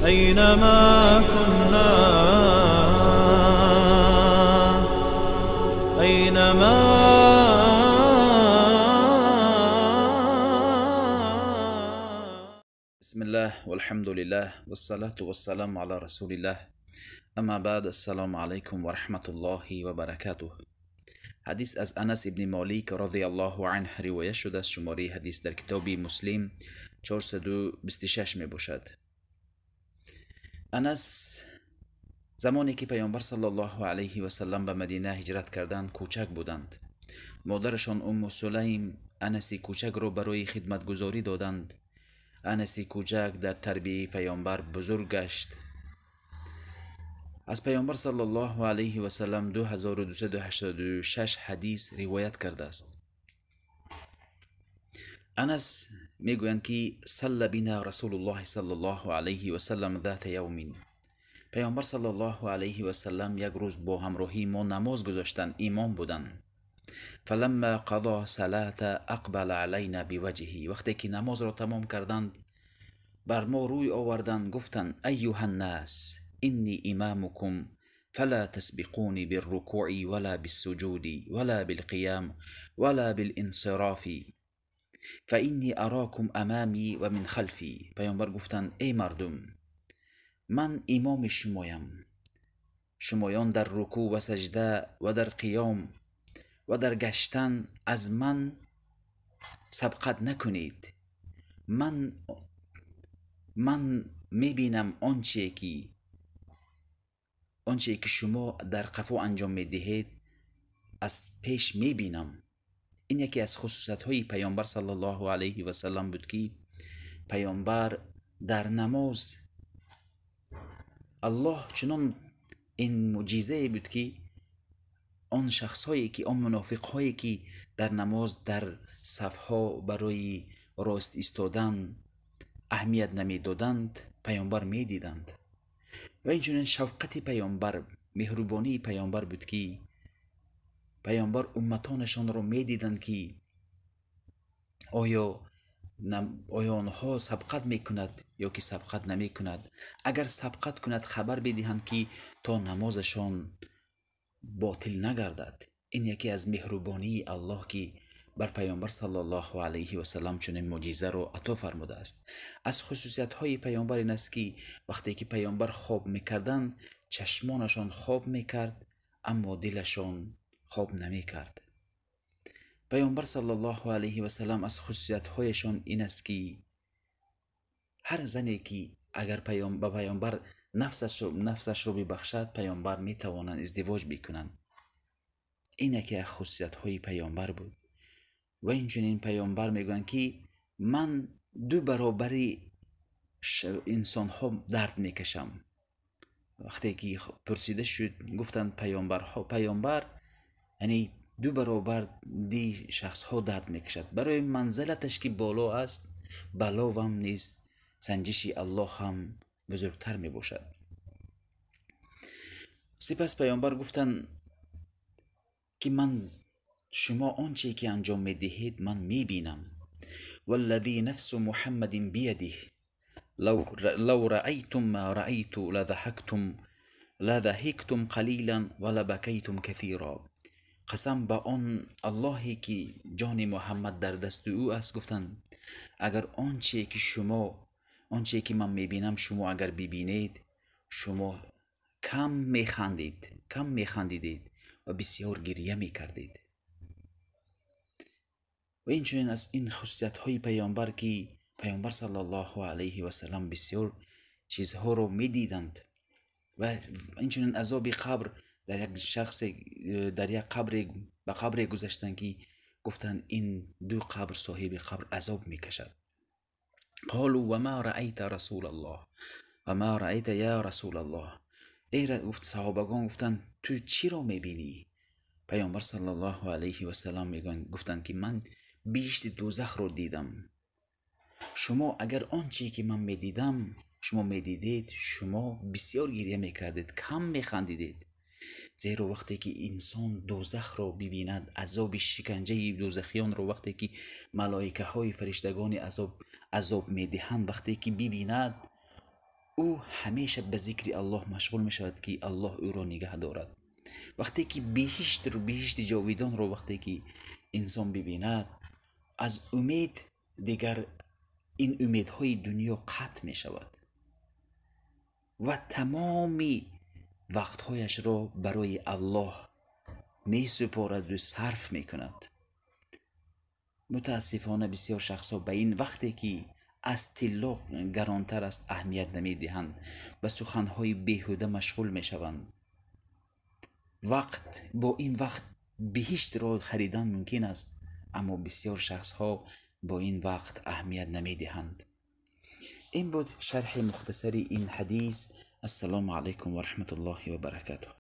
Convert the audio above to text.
أينما كنا، أينما. بسم الله والحمد لله والصلاة والسلام على رسول الله، اما بعد، السلام علیکم و رحمت الله و برکاته. حدیث از انس ابن مالک رضی الله عنه روایت شده است. شماره حدیث در کتاب مسلم 426 می باشد. انس زمانی که پیامبر صلی الله علیه و سلم به مدینه هجرت کردند کوچک بودند. مادرشان ام سلیم انس کوچک را برای خدمتگزاری دادند. انس کوچک در تربیه پیامبر بزرگ گشت. از پیامبر صلی الله علیه و سلم 2286 حدیث روایت کرده است. انس میگویند که صلی بنا رسول الله صلی الله علیه و سلم ذات یوم. پیامبر صلی الله علیه و سلم یک روز با همراهی ما نماز گذاشتند، امام بودند. فلما قضا صلاة اقبل علینا بوجهه. وقتی که نماز را تمام کردند بر ما روی آوردند، گفتند ایها الناس انی امامکم فلا تسبقوني بالركوع ولا بالسجود ولا بالقيام ولا بالانصراف فإني أراكم أمامي ومن خلفي. پیامبر گفتند ای مردم، من امام شمایم، شمایان در رکوع و سجده و در قیام و در گشتن از من سبقت نکنید. من میبینم آنچه که شما در قفا انجام میدهید از پیش میبینم. این یکی از خصوصیت های پیامبر صلی الله علیه و سلم بود که پیامبر در نماز الله چنان این معجزه بود که آن شخص هایی که آن منافق هایی که در نماز در صف ها برای راست ایستادن اهمیت نمیدادند پیامبر میدیدند. و اینچنین شفقت پیامبر، مهربانی پیامبر بود که پیامبر امتانشان را میدیدند که آیا آنها سبقت میکند یا که سبقت نمیکند. اگر سبقت کند خبر بدهند که تا نمازشان باطل نگردد. این یکی از مهربانی الله که بر پیامبر صلی الله علیه و سلم چنین معجزه را عطا فرموده است. از خصوصیت های پیامبر این است که وقتی که پیامبر خواب میکردند چشمانشان خواب میکرد اما دلشان خواب نمیکرد. پیامبر صلی الله علیه و سلم از خصوصیت هایشان این است که هر زنی که اگر به پیامبر نفسش رو ببخشد پیامبر میتوانند ازدواج بکنند. این یکی از خصوصیت های پیامبر بود. و اینچنین پیامبر میگویند که من 2 برابر انسان ها درد میکشم. وقتی که پرسیده شد گفتند پیامبر یعنی 2 برابر دی شخص ها درد میکشد. برای منزلتش که بالا است بلاوم نیست، سنجش الله هم بزرگتر میباشد. سپس پیامبر گفتند که من شما آنچه که انجام میدهید من میبینم. والذی نفس محمد بیده لو رأیتم ما رأیت لضحکتم قلیلا ولبکیتم کثیرا. قسم به آن اللهی که جان محمد در دست او است، گفتند اگر آنچه که من میبینم شما اگر ببینید شما کم میخندیدید و بسیار گریه میکردید. و اینچنین از این خصوصیت های پیامبر که پیامبر صلی الله علیه و سلم بسیار چیزها رو میدیدند. و اینچنین عذاب قبر در یک شخص در یک قبر به قبر گذشتند که گفتند این 2 قبر صاحب قبر عذاب میکشد. قالوا وما رأیت رسول الله وما رأیت یا رسول الله. گفت صحابگان گفتند تو چی را میبینی؟ پیامبر صلی الله علیه و سلم میگن گفتند که من بهشت دوزخ رو دیدم. شما اگر آنچه که من میدیدم شما میدیدید شما بسیار گریه میکردید، کم میخندیدید. زیرا وقتی که انسان دوزخ را ببیند، عذاب شکنجه دوزخیان را، وقتی که ملائکه های فرشتگان عذاب میدهند، وقتی که ببیند Ӯ ҳамеша ба зикри Аллоҳ машғул мешавад, ки Аллоҳ ӯро нигаҳ дорад. Вақте ки биҳишти ҷовидонро вақте ки инсон бибинад, аз умед дигар ин умедҳои дунё қатъ мешавад ва тамоми вақтҳояшро барои Аллоҳ месупораду сарф мекунад. Мутаассифона, бисёр шахсҳо ба ин вақте ки аз тилло гаронтар аст, аҳамият намедиҳанд, ба суханҳои беҳуда машғул мешаванд. Вақт бо ин вақт биҳиштро харидан мумкин аст, аммо бисёр шахсҳо бо ин вақт аҳамият намедиҳанд. Ин буд шарҳи мухтасари ин ҳадис. Ассалому алайкум ва раҳматуллоҳи ва баракатуҳ.